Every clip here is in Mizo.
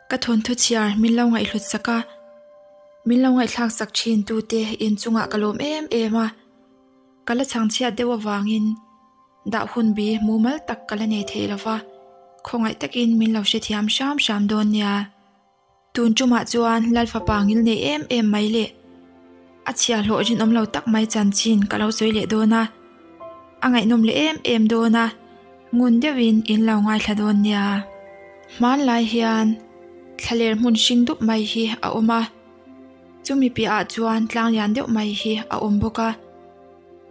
Ka thawnthu chhiar min lo ngaihhlut sak a, min lo ngaihthlak sak thin tute inchungah ka lawm em em a, ka la chhangchhiat deuh avangin dah hun bi mumal tak ka la nei thei lova, khawngaih takin min lo hrethiam hram hram dawn nia. Tun tumah chuan Lalfapa ngil nei em em mai leh a chhiahhlawh rinawm lo tak mai chanchin ka lo sawi leh dawn a, a ngaihnawm leh em em dawn a, ngun deuhin in lo ngaithla dawn nia. Hmanlai hian thlaler hmun hring dup mai hi a awm a, chumi piahah chuan tlang lian deuh mai hi a awm bawk a,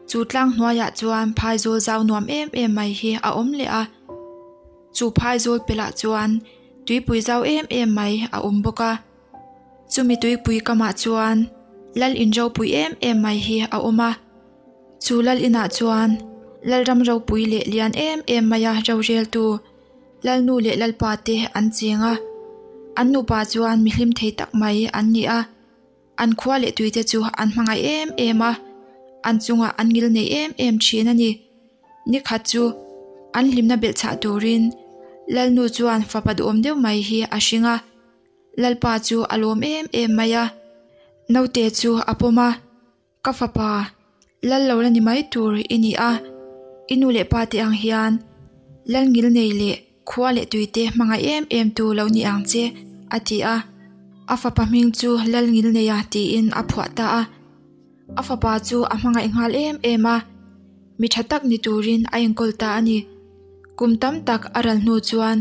chu tlang hnuaiah chuan phaizawl zau nuam em em mai hi a awm leh a. Chu phaizawl pelh ah chuan tuipui zau em em mai a awm bawk a, chumi tuipui kamah chuan lal in ropui em em mai hi a awm a, chu lal inah chuan lalram ropui leh lian em em maia roreltu lalnu leh lalpa te an cheng a, an nupa chuan mihlim thei tak mai an ni a. An khua leh tuite chu an hmangaih em em a, an chungah an ngil nei em em thin a ni. Nikhat chu an hlimna belh chhah turin Lalnu chuan fapa duhawm deuh mai hi a hring a, Lalpa chu a lawm em em mai a, naute chu a pawm a. Ka fapa, lal lo la ni mai tur i ni a, i nu leh pa te ang hian lal ngil nei leh khua leh tui te hmangaih em em tu lo ni ang che, a ti a. A fapa hming chu lal ngil neia tiin a phuah ta a. A fapa chu a hmangaih nghal em em a, mi tha tak ni turin a enkawl ta a ni. Kum tam tak a ral hnu chuan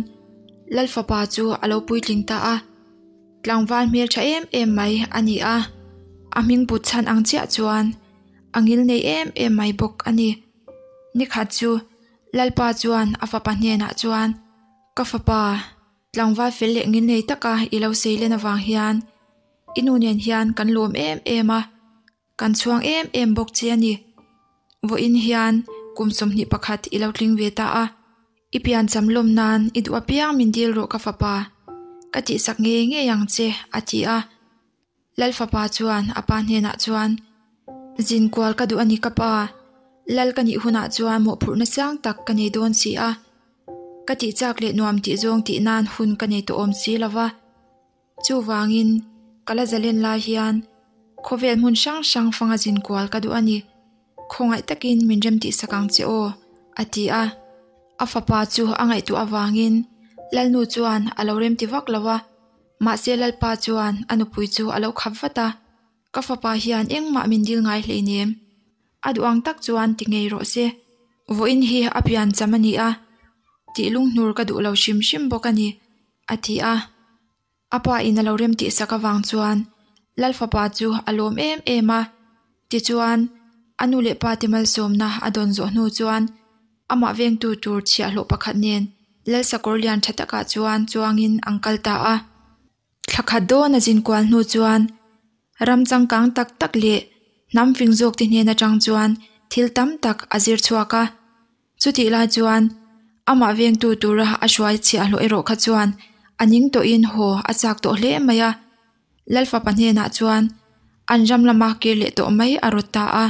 lal fapa chu a lo puitling ta a. Tlangval hmel tha em em mai a ni a, a hming put chhan ang chiah chuan a ngil nei em em mai bawk a ni. Nikhat chu Lalpa chuan a fapa hnenah chuan, Ka fapa, tlangval fel leh ngil nei taka i lo sei len avang hian i nu nen hian kan lawm em em a, Kan chhuang em em bawk che a ni. Vawiin hian kum 21 i lo tling ve ta a, i piancham lawm nan i duh apiang min dil rawh ka fapa, ka tihsak ngei ngei ang che, a ti a. Lal fapa chuan a pa hnenah chuan, Zin kual ka duh a ni ka pa, lal ka nih hunah chuan mawhphurhna siang tak ka nei dawn si a, ka tihchak leh nuam tih zawng tih nan hun ka nei tawh awm si lo va. Chuvangin, ka la zalen lai hian khawvel hmun hrang hrang fanga zin kual ka duh a ni. Khawngaih takin min rem tihsak ang che aw, a ti a. A fapa chu a ngaihtuah avangin Lalnu chuan a lo rem ti vak lo a, mahse Lalpa chuan a nupui chu a lo khap vat a, Ka fapa hian engmah min dil ngai hleinem. A duh ang tak chuan ti ngei rawh se. Vawiin hi a piancham a ni a, tih lunghnur ka duh lo hrim hrim bawk a ni. A ti a. A pa in a lo rem tih sak avang chuan Lal fapa chu a lawm em em a. Tichuan, a nu leh pa te malsawmna a dawn zawh hnu chuan amah vengtu tur chhiahhlawh pakhat nen Lal sakawr lian tha takah chuan chuangin an kal ta a. Thla khat dawn a zin kual hnu chuan ram changkang tak tak leh hnam fing zawk te hnen atang chuan thil tam tak a zir chhuak a. Chutih lai chuan amah vengtu tura a hruai chhiahhlawh erawh kha chuan a ning tawhin haw a chak tawh hle mai a. Lalfapa hnenah chuan an ram lama kir leh tawh mai a rawt ta a.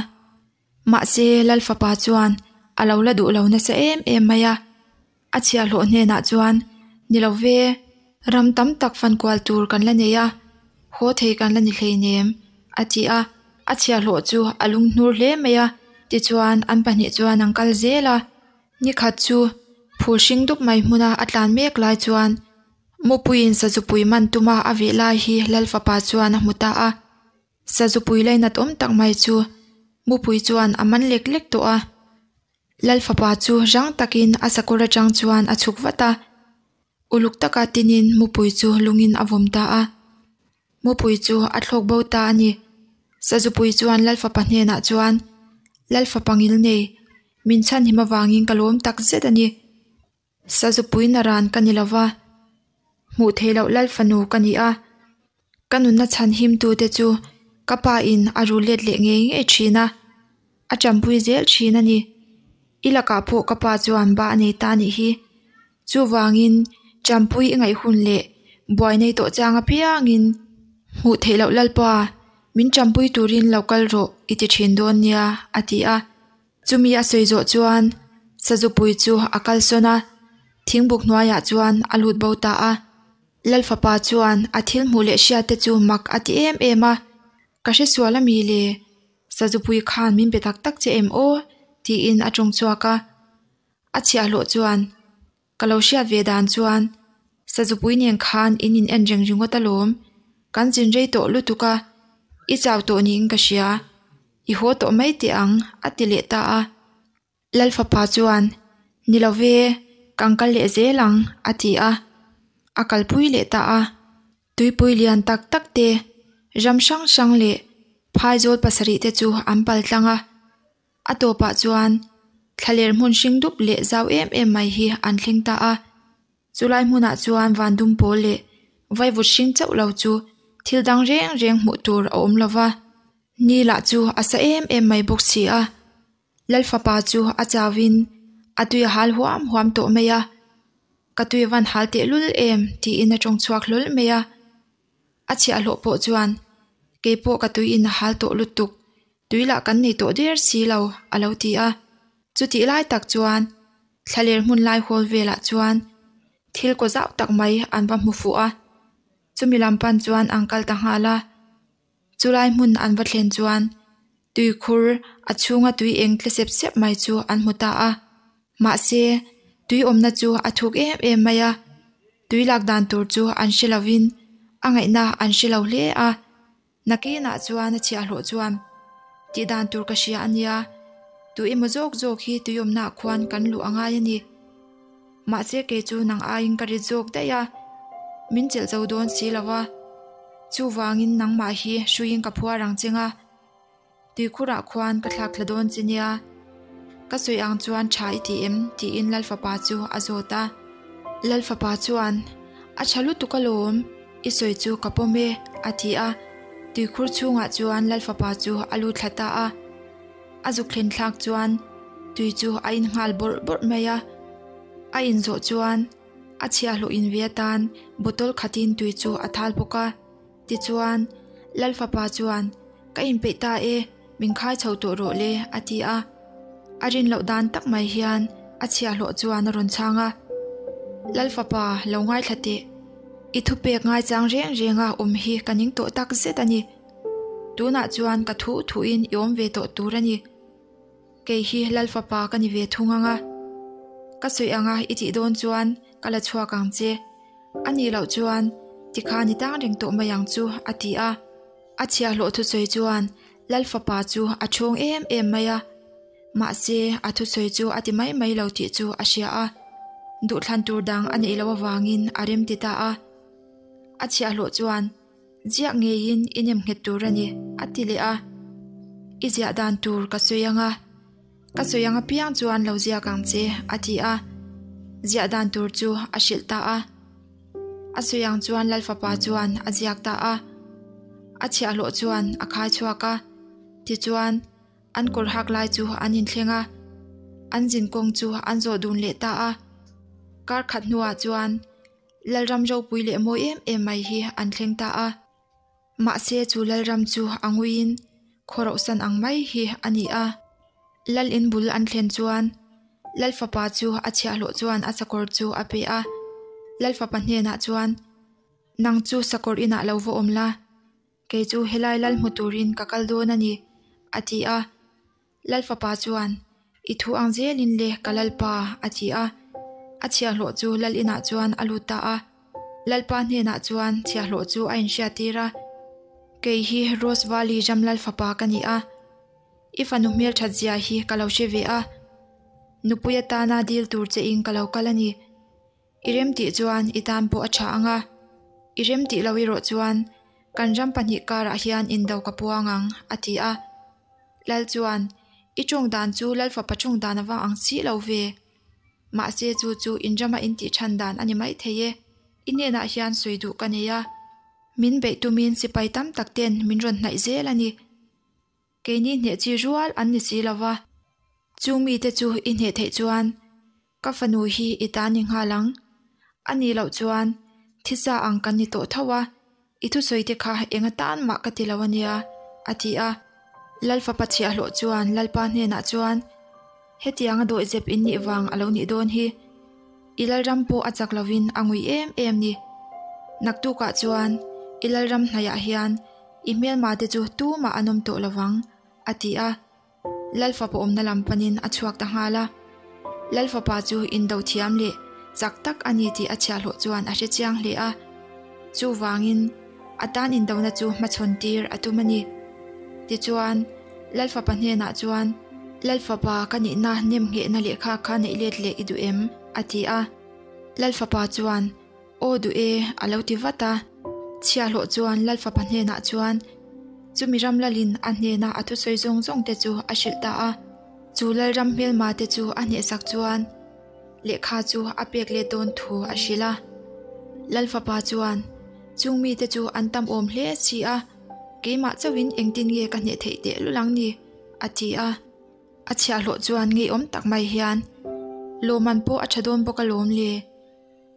Mahse Lalfapa chuan a lo la duh lo nasa em em mai a. A chhiahhlawh hnenah chuan, Ni lo ve, ram tam tak fan kual tur kan la nei a, haw thei kan la ni hleinem, a ti a. A chhiahhlawh chu a lunghnur hle mai a, tichuan an pahnih chuan an kal zel a. Nikhat chu phul hring dup mai hmuna a tlan mek lai chuan Mupuiin Sazupui man tuma a veh lai hi Lal fapa chuan a hmu ta a. Sazupui lainat awm tak mai chu Mupui chuan a man lek lek tawh a. Lal fapa chu rang takin a sakawr atang chuan a chhuk vat a, uluk taka tinin mupui chu lungin a vawm ta a. Mupui chu a thlawk bo ta a ni. Sazupui chuan Lal fapa hnenah chuan, Lal fapa ngil nei, min chhanhim avangin ka lawm tak zet a ni. Sazupui naran ka ni lova, hmuh theih loh lal fanu ka ni a, ka nunna chhan himtute chu ka pa in a rul let leh ngei ngei thin a, a champui zel thin a ni. I lakah pawh ka pa chuan ba a nei ta anih hi. Chuvangin champui i ngaih hun leh buai nei tawh chang apiangin hmuh theih loh lalpa min champui turin lo kal rawh i ti thin dawn nia, a ti a. Chumi a sawi zawh chuan Sazupui chu a kalsawn a, thingbuk hnuaiah chuan a lut bo ta a. Lalfapa chuan a thil hmuh leh hriat te chu mak a ti em em a, Ka hresual ami le? Sazupui khan min be tak tak che em aw? tiin a tawng chhuak a. A chhiahhlawh chuan, Ka lo hriat ve dan chuan Sazupui nen khan in in en reng ringawt alawm, kan zin rei tawh lutuk a, i chau tawh niin ka hria, i haw tawh mai teh ang a ti leh ta a. Lalfapa chuan, Ni lo ve, kan kal leh zel ang a ti a, a kalpui leh ta a. Tuipui lian tak tak te, ram hrang hrang leh phaizawl pasarih te chu an pal tlang a. A tawpah chuan thlaler hmun hring dup leh zau em em mai hi an thleng ta a. Chulai hmunah chuan van dum pawl leh vaivut hring chauh lo chu thil dang reng reng hmuh tur a awm lo va. Ni lah chu a sa em em mai bawk si a. Lalfapa chu a chauin a tui a hal huam huam tawh mai a. Ka tui a van hal tehlul em tiin a tawng chhuak hlawl mai a. A chhiahhlawh pawh chuan keipawh ka tui in a hal tawh lutuk Tui lah kan nei tawh der si lo, a lo ti a. Chutih lai tak chuan thlaler hmun lai hawl velah chuan thil kaw zau tak mai an va hmu fuh a. Chumi lam pan chuan an kal ta nghal a. Chulai hmun an va thlen chuan tuikhur a chhunga tui eng tle sep sep mai chu an hmu ta a. Mahse, tui awmna chu a thuk em em mai a. Tui lak dan tur chu an hre lovin a ngaihna an hre lo hle a. Nakinah chuan a chhiahhlawh chuan tih dan tur ka hria a nia, tu emaw zawk zawk hi tuiawmnaah khuan kan luh a ngai a ni. Mahse kei chu nang aiin ka rit zawk daih a, min chelh zo dawn si lo a. Chuvangin nangmah hi hruiin ka phuar ang cheng a, tuikhurah khuan ka thlak thla dawn che nia. Ka sawi ang chuan tha i ti em? tiin Lalfapa chu a zawt a. Lalfapa chuan, A tha lutuk alawm, i sawi chu ka pawm e, a ti a. Tuikhur chhungah chuan Lalfapa chu a lut thla ta a. A zuk thlen thlak chuan tui chu a in nghal bawrh bawrh mai a. A in zawh chuan a chhiahhlawh in ve atan bottle khatin tui chu a thal bawk a. Tichuan, Lalfapa chuan, Ka inpeih ta e, min khai chho tawh rawh le, a ti a. A rin loh dan tak mai hian a chhiahhlawh chuan a rawn chhang a. Lalfapa, lo ngaithla teh. I thupek ngaichang reng renga awm hi ka ning tawh tak zet a ni. Tunah chuan ka thuh thuhin i awm ve tawh tur a ni. Kei hi Lalfapa ka ni ve thung ang a. Ka sawi anga i tih dawn chuan ka la chhuak ang che. A nih loh chuan tikhan i tang reng tawh mai ang chu, a ti a. A chhiahhlawh thusawi chuan Lalfapa chu a chhawng em em mai a. Mahse, a thusawi chu a ti mai mai lo tih chu a hria a. Duhthlan tur dang a neih loh avangin a rem ti ta a. A chhiahhlawh chuan Ziah ngeiin i nem nghet tur a ni, a ti leh a. I ziah dan tur ka sawi ang a. Ka sawi ang apiang chuan lo ziak ang che, a ti a. Ziah dan tur chu a hrilh ta a. A sawi ang chuan Lalfapa chuan a ziak ta a. A chhiahhlawh chuan a khai chhuak a. Tichuan, an kawr hak lai chu an inthleng a. An zinkawng chu an zawh dun leh ta a. Kar khat hnuah chuan Lalram ropui leh mawi em em mai hi an thleng ta a. Mahse chu Lalram chu a nguiin khawrohsan ang mai hi a ni a. Lal in bul an thlen chuan Lal fapa chu a chhiahhlawh chuan a sakawr chu a pe a. Lal fapa hnenah chuan, Nang chu sakawr inah lo va awm la, kei chu helai lal hmu turin ka kal dawn a ni, a ti a. Lal fapa chuan, I thu ang zelin le ka Lalpa, a ti a. A chhiahhlawh chu Lal inah chuan a lut ta a. Lalpa hnenah chuan chhiahhlawh chu a inhriattir a, Kei hi Rose Valley ram Lal fapa ka ni a. I fanu hmelthat zia hi ka lo hre ve a. Nupui atana dil tur che in ka lo kal a ni. I rem tih chuan i tan pawh a tha ang a, i rem tih lo erawh chuan kan ram pahnih karah hian indo ka puang ang, a ti a. Lal chuan, I tawng dan chu Lal fapa tawng dan avang ang si lo ve. Mahse chu chu in rama in tih than dan a ni mai thei e. I hnenah hian sawi duh ka nei a. Min beih tumin sipai tam tak ten min rawn hnaih zel a ni. Keini hneh chi rual an ni si lo va. Chung mite chu i hneh theih chuan ka fanu hi i ta ni nghal ang. A nih loh chuan thisa ang kan ni tawh tho a, i thusawi te kha eng atan mah ka ti lo a nia, a ti a. Lalfapa chhiahhlawh chuan Lalpa hnenah chuan, Hetianga dawihzep in nih vang a lo nih dawn hi. I Lalram pawh a chak lovin a ngui em em ni. Naktukah chuan i lalram hnaihah hian i hmelma te chu tumah an awm tawh lovang, a ti a. Lalfapa awmna lam panin a chhuak ta nghal a. Lalfapa chu indo thiam leh chak tak a ni tih a chhiahhlawh chuan a hre chiang hle a. Chuvangin a tan indona chu hmachhawn tir a tum a ni. Tichuan, Lalfapa hnenah chuan, Lalfapa ka nihna nem nghehna lehkha kha neih let leh i duh em? a ti a. Lalfapa chuan, Aw duh e, a lo ti vat a. Chhiahhlawh chuan Lalfapa hnenah chuan chumi ram lalin a hnena a thusawi zawng zawng te chu a hrilh ta a. Chu Lalram hmelma te chu a hnehsak chuan lehkha chu a pek let dawn thu a hrilh a. Lalfapa chuan chung mite chu an tam awm hle si a, keimah chauhin engtin nge ka hneh theih teh lul ang ni? a ti a. A chhiahhlawh chuan ngeiawm tak mai hian lawmman pawh a tha dawn bawk alawm le.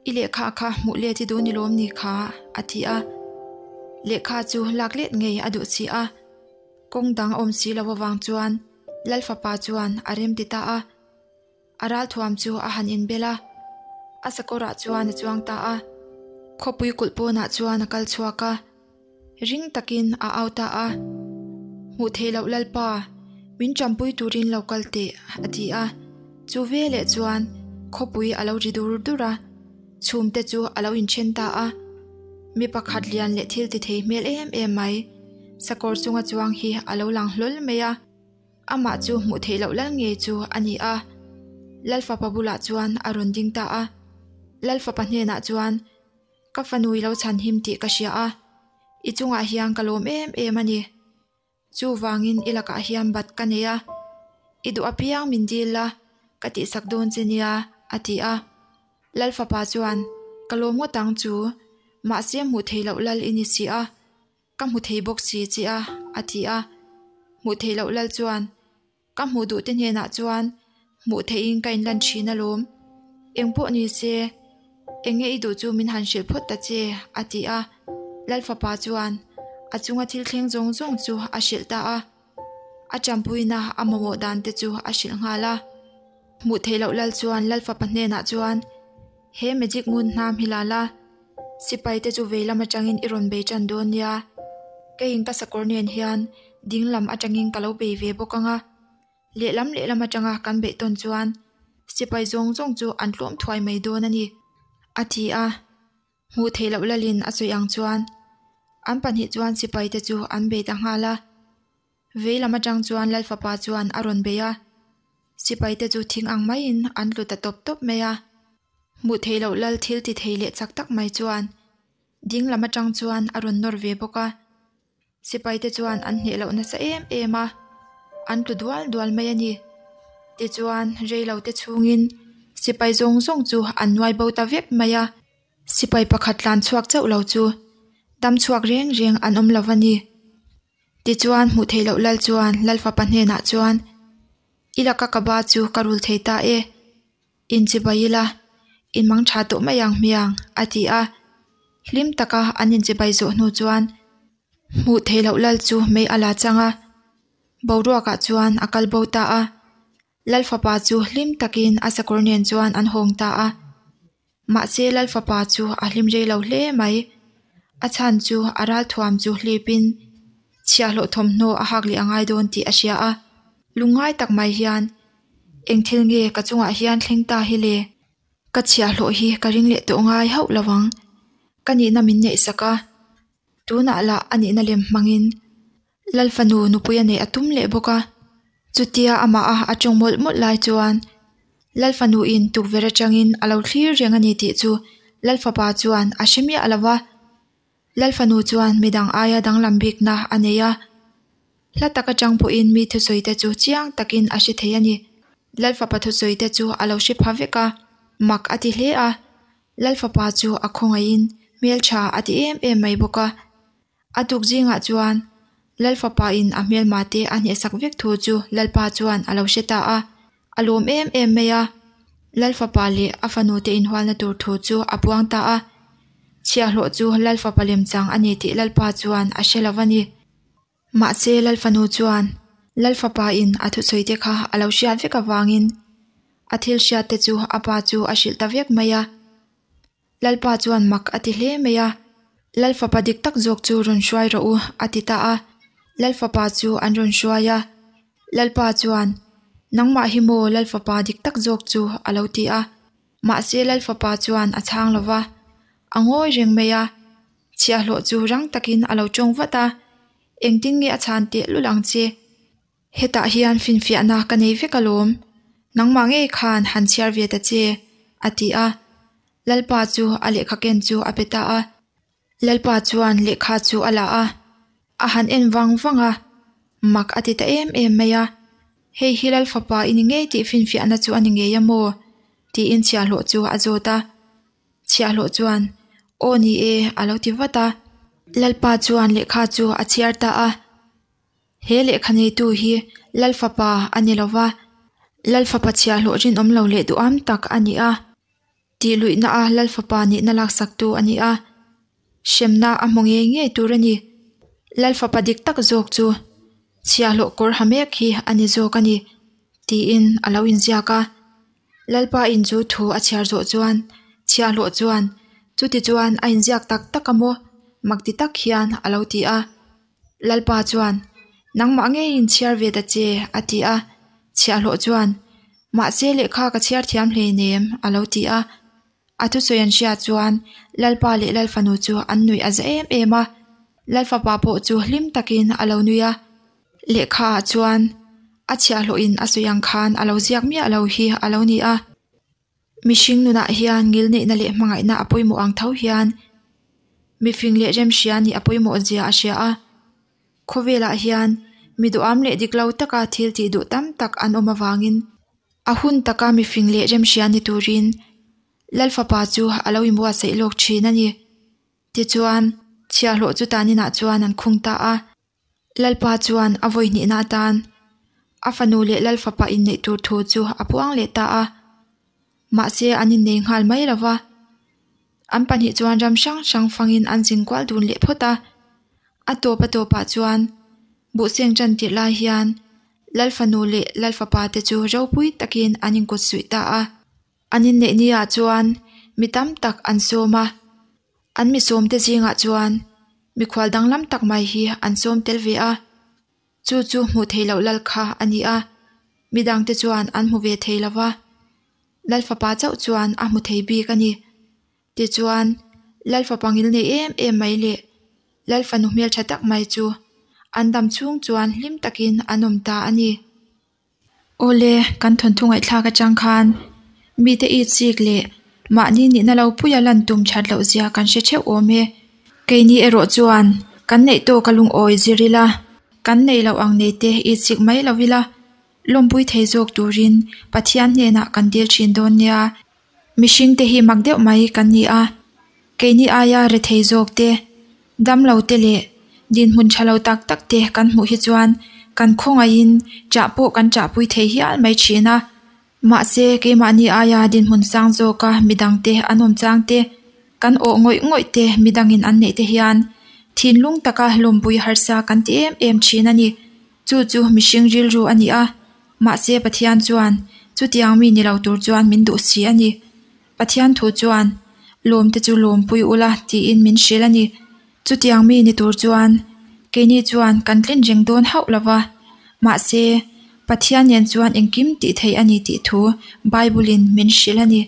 I lehkha kha hmuh let i duh ni lawm ni kha? a ti a. Lehkha chu lak let ngei a duh si a. Kawng dang a awm si lo avang chuan Lalfapa chuan a rem ti ta a. A ralthuam chu a han inbel a, a sakawrah chuan a chuang ta a. Khawpui kulh pawnah chuan a kal chhuak a, ring takin a au ta a. Hmuh theih loh Lalpa, min ṭampui turin lo kal teh, a ti a. Chu veleh chuan khawpui a lo ri dur dur a, chhumte chu a lo inṭhen ta a. Mi pakhat lian leh thil ti thei hmel em em mai, sakawr chunga chuang hi a lo lang hlawl mai a. Amah chu hmuh theih loh lal ngei chu a ni a. Lalfapa bulah chuan a rawn ding ta a. Lalfapa hnenah chuan, Ka fanu i lo chhan him tih ka hria a, i chungah hian ka lawm em em a ni. Chuvangin i lakah hian bat ka nei a, i duh apiang min dil la, ka tihsak dawn che nia, a ti a. Lalfapa chuan, Ka lawm ngawt ang chu, mahse hmuh theih loh lal i ni si a, Ka hmu thei bawk si che a, a ti a. Hmuh theih loh lal chuan, Ka hmuh duh te hnenah chuan hmuh theihin ka inlan thin alawm. Eng pawh ni se, eng nge i duh chu min han hrilh phawt ta che, a ti a. Lal fapa chuan a chunga thil thleng zawng zawng chu a hrilh ta a. A champuina a mamawh dan te chu a hrilh nghal a. Hmuh theih loh lal chuan lal fapa hnenah chuan, He magic ngun hnam hi la la. Sipai te chu vei lam atangin i rawn bei tan dawn nia. Keiin ka sakawr nen hian ding lam atangin ka lo bei ve bawk ang a. Lehlam lehlam atanga kan beih tawn chuan sipai zawng zawng chu an tlawm thuai mai dawn a ni, a ti a. Hmuh theih loh lalin a sawi ang chuan an pahnih chuan sipai te chu an bei ta nghal a. Vei lam atang chuan Lalfapa chuan a rawn bei a. Sipai te chu thing ang maiin an tlu ta tawp tawp mai a. Hmuh theih loh lal thil ti thei leh chak tak mai chuan ding lam atang chuan a rawn nawr ve bawk a. Sipai te chuan an hneh loh nasa em em a, an tlu dual dual mai a ni. Tichuan rei lo te chhungin sipai zawng zawng chu an nuai bo ta vek mai a. Sipai pakhat tlan chhuak chauh lo chu dam chhuak reng reng an awm lo a ni. Tichuan hmuh theih loh lal chuan Lalfapa hnenah chuan, I laka ka ba chu ka rul thei ta e. Inchibai ila, in mang tha tawh mai ang hmiang, a ti a. Hlim taka an inchibai zawh hnu chuan hmuh theih loh lal chu mei a la chang a, boruakah chuan a kal bo ta a. Lalfapa chu hlim takin a sakawr nen chuan an hawng ta a. Mahse Lalfapa chu a hlim rei lo hle mai. A chhan chu a ralthuam chu hlipin chhiahhlawh thawmhnaw a hak leh a ngai dawn tih a hria a. Lungngai tak mai hian eng thil nge ka chungah hian thleng ta hi le? Ka chhiahhlawh hi ka ring leh tawh ngai hauh lo ang. Ka nihna min neihsak a, tunah lah a nihna lem hmangin Lalfanu nupui a neih a tum leh bawk a, chutia amah a a tawng mawlh mawlh lai chuan Lalfanu in tukverh atangin a lo thlir reng a ni tih chu Lalfapa chuan a hre miah lo va. Lalfanu chuan midang aia danglam bikna a nei a, hla tak atang pawhin mi thusawi te chu chiang takin a hre thei a ni. Lalfapa thusawi te chu a lo hre pha vek a, mak a ti hle a, Lalfapa chu a khawngaihin hmeltha a ti em em mai bawk a. A tuk zingah chuan Lalfapa in a hmelma te a hnehsak vek thu chu Lalpa chuan a lo hre ta a, a lawm em em mai a. Lalfapa leh a fanu te inhualna tur thu chu a puang ta a. Chhiahhlawh chu Lalfapa lemchang a ni tih Lalpa chuan a hre lo a ni. Mahse Lalfanu chuan Lalfapa in a thusawi te kha a lo hriat vek avangin a thil hriat te chu a pa chu a hrilh ta vek mai a. Lalpa chuan mak a ti hle mai a. Lalfapa dik tak zawk chu rawn hruai rawh u, a ti ta a. Lalfapa chu an rawn hruai a. Lalpa chuan, Nangmah hi maw Lalfapa dik tak zawk chu? a lo ti a. Mahse Lalfapa chuan a chhang lo va, a ngawi reng mai a. Chhiahhlawh chu rang takin a lo tawng vat a, Engtin nge a chhan tehlul ang che? Hetah hian finfiahna ka nei vek alawm, nangmah ngei khan han chhiar ve ta che, a ti a. Lalpa chu a lehkha ken chu a pe ta a. Lalpa chuan lehkha chu a la a, a han en vang vang a, mak a ti ta em em mai a. Hei hi Lal fapa i ni ngei tih finfiahna chu a ni ngei a maw? tiin chhiahhlawh chu a zawt a. Chhiahhlawh chuan, Aw ni e, a lo ti vat a. Lalpa chuan lehkha chu a chhiar ta a. He lehkha neitu hi Lal fapa a ni lo va, Lal fapa chhiahhlawh rinawm lo leh duham tak a ni a. Tih luihna a Lal fapa nihna laksaktu a ni a, hremna a hmu ngei ngei tur a ni. Lal fapa dik tak zawk chu chhiahhlawh kawr ha mek hi a ni zawk a ni, tiin a lo inziak a. Lalpa in chu thu a chhiar zawh chuan chhiahhlawh chuan chuti chuan a inziak tak tak a maw? Mak ti tak hian a lo ti a. Lalpa chuan, Nangmah ngeiin chhiar ve ta che, a ti a. Chhiahhlawh chuan, Mahse lehkha ka chhiar thiam hleinem, a lo ti a. A thusawi an hriat chuan Lalpa leh Lalfanu chu an nuih a za em em a. Lalfapa pawh chu hlim takin a lo nui a. Lehkhaah chuan a chhiahhlawhin a sawi ang khan a lo ziak miah lo hi a lo ni a. Mihring nunah hian ngilneihna leh hmangaihna a pawimawh ang tho hian mifing leh remhria nih a pawimawh zia a hria a. Khawvelah hian mi duham leh dik lo taka thil tih duh tam tak an awm avangin a hun taka mifing leh remhria ni turin Lalfapa chu a lo inbuatsaih lawk thin a ni. Tichuan, chhiahhlawh chu taninah chuan an khung ta a. Lalpa chuan a vawi hnihna atan a fanu leh Lalfapa inneih tur thu chu a puang leh ta a. Mahse an innei nghal mai lo va. An pahnih chuan ram hrang hrang fangin an zin kual dun leh phawt a. A tawp a tawpah chuan buhseng tan tirh lai hian Lalfanu leh Lalfapa te chu ropui takin an inkut suih ta a. An inneih niah chuan mi tam tak an sawm a. An mi sawmte zingah chuan mikhual danglam tak mai hi an sawm tel ve a, chu chu hmuh theih loh lal kha a ni a, midangte chuan an hmu ve thei lo va, Lalfapa chauh chuan a hmu thei bik a ni. Tichuan, Lalfapa ngil nei em em mai leh Lalfanu hmeltha tak mai chu an dam chhung chuan hlim takin an awm ta a ni. Awle, kan thawnthu ngaihthlak atang khan mite i chik leh mahni nihna lo puia lan tum that loh zia kan hre theuh awm e. Keini erawh chuan kan neih tawk a lungawi zir ila, kan neih loh ang nei te i chik mai lo ila, lawmpui thei zawk turin Pathian hnenah kan dil thin dawn nia. Mihring te hi mak deuh mai kan ni a, keini aia rethei zawk te, damlo te leh dinhmun tha lo tak tak te kan hmuh hi chuan kan khawngaihin chah pawh kan chahpui thei hial mai thin a. Mahse, keimahni aia dinhmun sang zawka midang te an awm chang te, kan awh ngawih ngawih te midangin an neih te hian thinlung taka lawmpui harsa kan ti em em thin a ni. Chu chu mihring rilru a ni a, mahse Pathian chuan chutiang mi ni lo tur chuan min duh si a ni. Pathian thu chuan, Lawmte chu lawmpui ula tiin min hrilh a ni. Chutiang mi ni tur chuan keini chuan kan tlin reng dawn hauh lo va, mahse Pathian nen chuan engkim tih theih a ni tih thu Bible-in min hrilh a ni.